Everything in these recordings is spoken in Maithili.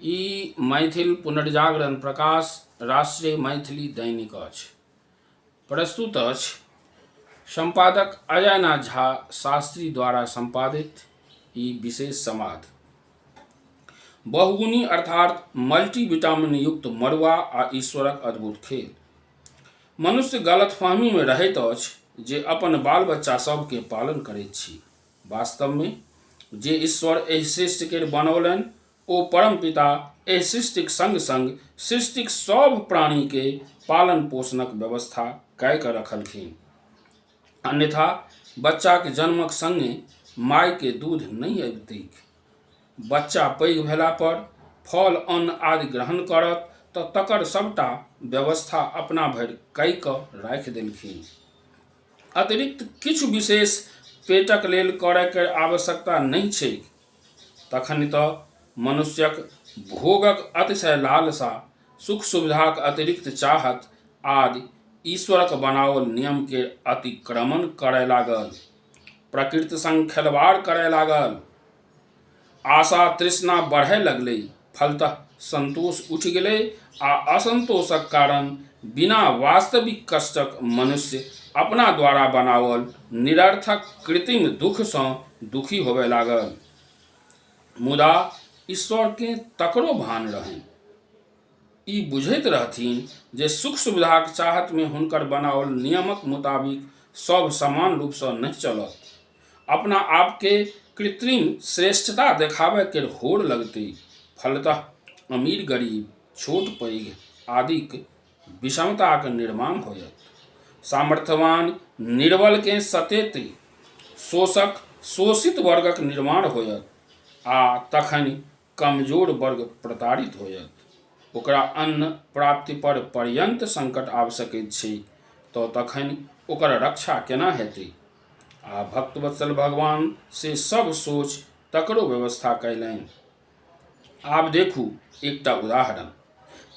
ई मैथिल पुनर्जागरण प्रकाश राष्ट्रीय मैथिली दैनिक अछि। प्रस्तुत अछि सम्पादक अजयनाथ झा शास्त्री द्वारा सम्पादित ई विशेष समाद। बहुगुणी अर्थात मल्टीविटामिन युक्त मड़ुआ आ ईश्वरक अद्भुत खेल। मनुष्य गलतफहमीमे रहैत अछि जे अपन बाल बच्चा सभकेँ पालन करैत छी। वास्तवमे जे ईश्वर एहि सृष्टि केर बनौलनि ओ परमपिता एहि सृष्टिक संग-संग सृष्टिक सभ प्राणीके पालन-पोषणक व्यवस्था कए कऽ रखलखिन। अन्यथा बच्चाक जन्मक संगे मायके दूध नहि अबितैक। बच्चा पैघ भेला पर फल, अन्न आदि ग्रहण करत तऽ तकर सभटा व्यवस्था अपना भरि कए कऽ राखि देलखिन। अतिरिक्त किछु विशेष पेटक लेल करय केर आवश्यकता नहि छैक। तखन तऽ मनुष्यक भोगक अतिशय लालसा, सुख-सुविधाक अतिरिक्त चाहत आदि ईश्वरक बनाओल नियम केर अतिक्रमण करय लागल। प्रकृति संग खेलवाड़ करय लागल। आशा तृष्णा बढ़य लगलै। फलतः संतोष उठि गेलै आ असंतोषक कारण बिना वास्तविक कष्टक मनुष्य अपना द्वारा बनाओल निरर्थक कृत्रिम दुखसँ दुखी होबय लागल। मुदा ईश्वरकेँ तकरो भान रहनि। ई बुझैत रहथिन जे सुख-सुविधाक चाहतमे हुनकर बनाओल नियमक मुताबिक सभ समान रूपसँ नहि चलत। अपना आपके कृत्रिम श्रेष्ठता देखाबय केर होड़ लगतै। फलतः अमीर-गरीब, छोट-पैघ आदिक विषमताक निर्माण होयत। सामर्थ्यवान निर्बलकेँ सतेतै। शोषक शोषित वर्गक निर्माण होयत आ तखनि कमजोर वर्ग प्रताड़ित होयत। ओकरा अन्न प्राप्ति पर पर्यन्त संकट आबि सकैत छैक तँ तखनि ओकर रक्षा केना हेतै? आ भक्तवत्सल भगवान से सभ सोचि तकरो व्यवस्था कयलनि। आब देखू एकटा उदाहरण।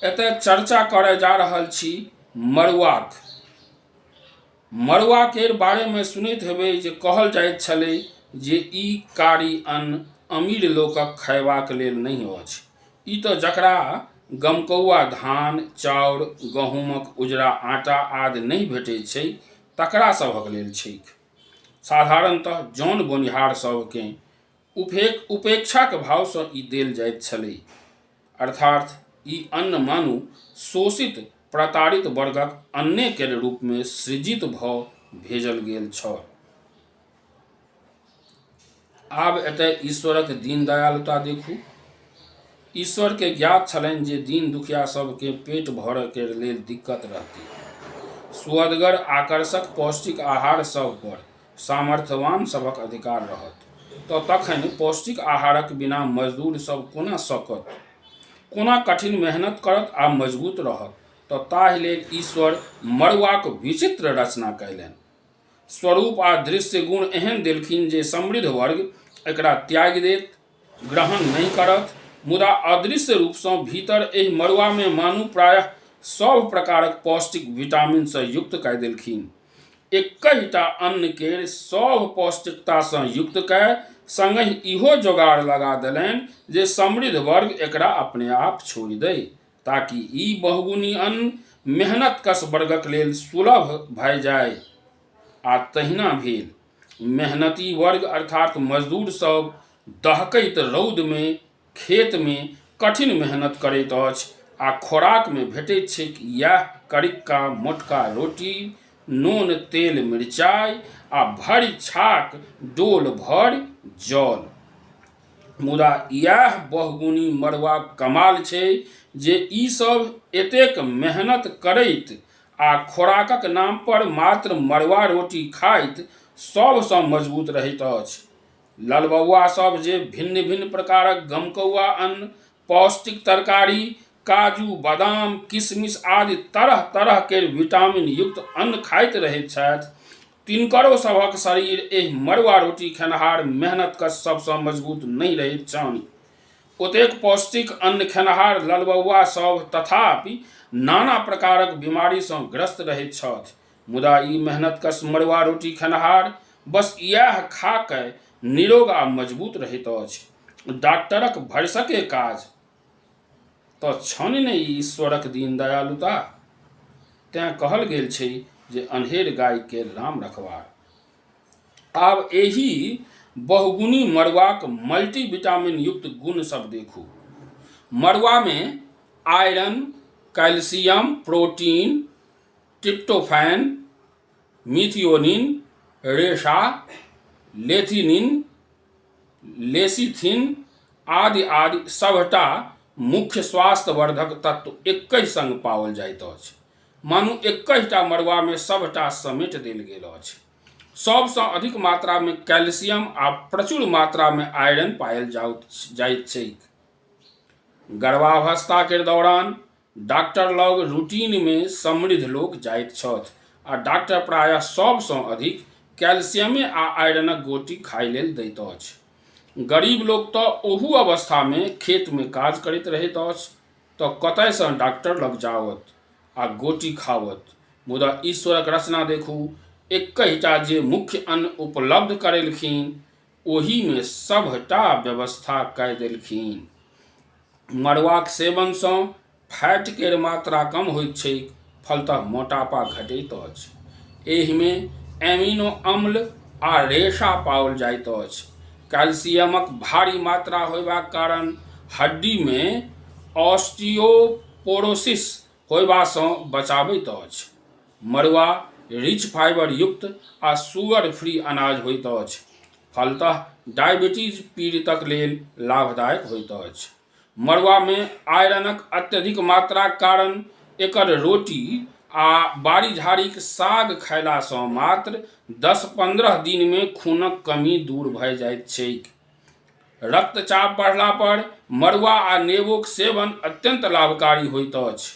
एतय चर्चा करय जा रहल छी मड़ुआक। मड़ुआ केर बारेमे सुनैत हेबै जे कहल जाइत छलै जे ई कारी अन्न अमीर लोकक खयबाक लेल नहि अछि। ई तँ जकरा गमकौआ धान, चाउर, गहूमक उजरा आटा आदि नहि भेटैत छैक तकरा सभक लेल छैक। साधारणतः जन-बोनिहार सभकेँ उपेक्षाक भावसँ ई देल जाइत छलै। अर्थात् ई अन्न मानू शोषित प्रताड़ित वर्गक अन्ने केर रूपमे सृजित भऽ भेजल गेल छल। आब एतय ईश्वरक दीनदयालुता देखू। ईश्वरकेँ ज्ञात छलनि जे दीन दुखिया सभकेँ पेट भरऽ केर लेल दिक्कत रहतै। सुअदगर आकर्षक पौष्टिक आहार सभ पर सामर्थ्यवान सभक अधिकार रहत तँ तखन पौष्टिक आहारक बिना मजदूर सभ कोना सकत? कोना कठिन मेहनत करत आ मजगूत रहत? तँ ताहि लेल ईश्वर मड़ुआक विचित्र रचना कयलनि। स्वरूप आ दृश्य गुण एहन देलखिन जे समृद्ध वर्ग एकरा त्यागि देत, ग्रहण नहि करत, मुदा अदृश्य रूपसँ भीतर एहि मड़ुआमे मानू प्रायः सभ प्रकारक पौष्टिक विटामिनसँ युक्त कय देलखिन। एक्कहिटा अन्न केर सभ पौष्टिकतासँ युक्त कय संगहि इहो जोगाड़ लगा देलनि जे समृद्ध वर्ग एकरा अपने आप छोड़ि दै ताकि ई बहुगुणी अन्न मेहनतकश वर्गक लेल सुलभ भए जाय। आ तहिना भेल। मेहनती वर्ग अर्थात मजदूर सभ दहकैत रौदमे खेतमे कठिन मेहनत करैत अछि आ खोराकमे भेटैत छैक इएह करिक्का मोटका रोटी, नोन तेल मिरचाइ आ भरि छाक डोल भरि जल। मुदा इएह बहुगुणी मड़ुआक कमाल छै जे ई सभ एतेक मेहनत करैत आ खोराकक नाम पर मात्र मड़ुआ रोटी खाइत सभसँ मजबूत रहैत अछि। ललबौआ सभ जे भिन्न-भिन्न प्रकारक गमकौआ अन्न, पौष्टिक तरकारी, काजू, बदाम, किशमिश आदि तरह-तरह केर विटामिन युक्त अन्न खाइत रहैत छथि, तिनकरो सभक शरीर एहि मड़ुआ रोटी खेनहार मेहनतकश सभसँ मजगूत नहि रहैत छनि। ओतेक पौष्टिक अन्न खेनहार ललबौआ सभ तथापि नाना प्रकारक बीमारीसँ ग्रस्त रहैत छथि। मुदा ई मेहनतकश मड़ुआ रोटी खेनहार बस इएह खा कए निरोग आ मजबूत रहैत अछि। डाक्टरक भरिसके काज। तऽ छनि ने ई ईश्वरक दीनदयालुता। तेँ कहल गेल छै जे अन्हेर गाय केर राम रखवार। आब एहि बहुगुणी मड़ुआक मल्टीविटामिन युक्त गुण सब देखू। मड़ुआमे iron, calcium, protein, tryptophan, methionine, रेशा, लेथिनिन, लेसिथिन आदि आदि सभटा मुख्य स्वास्थ्यवर्धक तत्व एकहि संग पाओल जाइत अछि। मानू एकहिटा मड़ुआमे सभटा समेट देल गेल अछि। सभसँ अधिक मात्रामे कैल्शियम आ प्रचुर मात्रामे आयरन पायल जाइत छैक। गर्भावस्था केर दौरान डॉक्टर लग रूटीनमे समृद्ध लोक जाइत छथि आ डॉक्टर प्रायः सभसँ अधिक कैल्शियमे आ आयरनक गोटी खाइ लेल दैत अछि। गरीब लोक तऽ ओहू अवस्थामे खेतमे काज करैत रहैत अछि तऽ कतयसँ डॉक्टर लग जाओत आ गोटी खाओत। मुदा ईश्वरक रचना देखू, एक्कहिटा जे मुख्य अन्न उपलब्ध करेलखिन ओहीमे सभटा व्यवस्था कय देलखिन। मड़ुआक सेवनसँ फैट केर मात्रा कम होइत छैक, फलतः मोटापा घटैत अछि। एहिमे एमिनो अम्ल आ रेशा पाओल जाइत अछि। कैल्शियमक भारी मात्रा होयबाक कारण हड्डीमे ऑस्टियोपोरोसिस होयबासँ बचाबैत अछि। मड़ुआ रिच फाइबर युक्त आ शुगर फ्री अनाज होइत अछि। फलतः डायबिटीज पीड़ितक लेल लाभदायक होइत अछि। मड़ुआमे आयरनक अत्यधिक मात्राक कारण एकर रोटी आ बाड़ी-झाड़ीक साग खयलासँ मात्र 10-15 दिनमे खूनक कमी दूर भए जाइत छैक। रक्तचाप बढ़ला पर मड़ुआ आ नेबोक सेवन अत्यंत लाभकारी होइत अछि।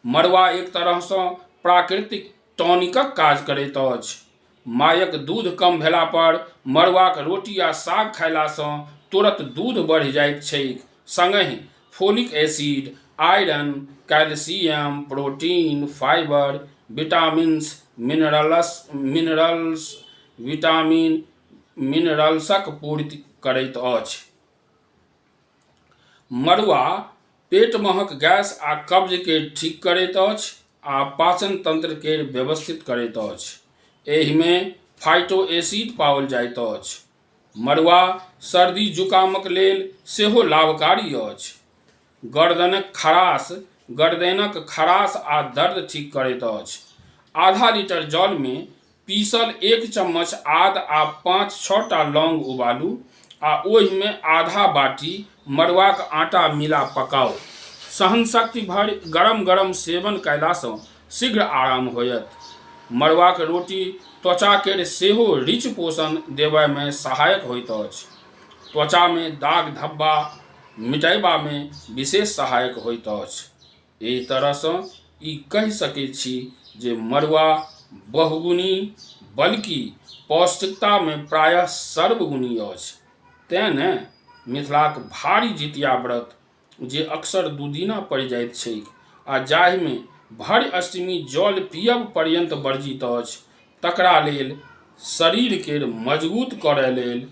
मड़ुआ एक तरहसँ प्राकृतिक टॉनिकक काज करैत अछि। मायक दूध कम भेला पर मड़ुआक रोटी आ साग खयलासँ तुरत दूध बढ़ि जाइत छैक। संगहि folic acid, iron, calcium, protein, fibre, vitamins, minerals, minerals, vitamin, मिनरल्सक पूर्ति करैत अछि। मड़ुआ पेट महक गैस आ कब्ज केर ठीक करैत अछि आ पाचन तंत्र केर व्यवस्थित करैत अछि। एहिमे फाइटो एसिड पाओल जाइत अछि। मड़ुआ सर्दी जुकामक लेल सेहो लाभकारी अछि। गर्दनक खराश गर्दैनक खराश आ दर्द ठीक करैत अछि। आधा लीटर जलमे पीसल एक चम्मच आद आ 5-6 टा लौंग उबालू आ ओहिमे आधा बाटी मड़ुआक आटा मिला पकाउ। सहनशक्ति भरि गरम-गरम सेवन कयलासँ शीघ्र आराम होयत। मड़ुआक रोटी त्वचा केर सेहो रिच पोषण देबयमे सहायक होइत अछि। त्वचामे दाग-धब्बा मिटयबामे विशेष सहायक होइत अछि। एहि तरहसँ ई कहि सकैत छी जे मड़ुआ बहुगुणी बल्कि पौष्टिकतामे प्रायः सर्वगुणी अछि। तेँ ने मिथिलाक भारी जितिया व्रत जे अक्सर दुदिना पड़ि जाइत छैक आ जाहिमे भरि अष्टमी जल पीयब पर्यन्त वर्जित अछि तकरा लेल शरीर केर मजगूत करय लेल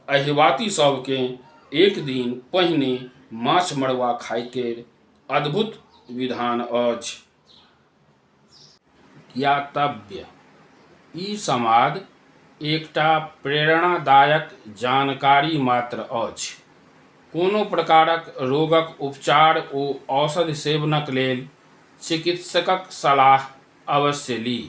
अहिवाती सभकेँ एक दिन पहिने माछ मड़ुआ खाय केर अद्भुत विधान अछि। ज्ञातव्य, ई समाद एकटा प्रेरणादायक जानकारी मात्र अछि। कोनो प्रकारक रोगक उपचार ओ औषधि सेवनक लेल चिकित्सकक सलाह अवश्य ली।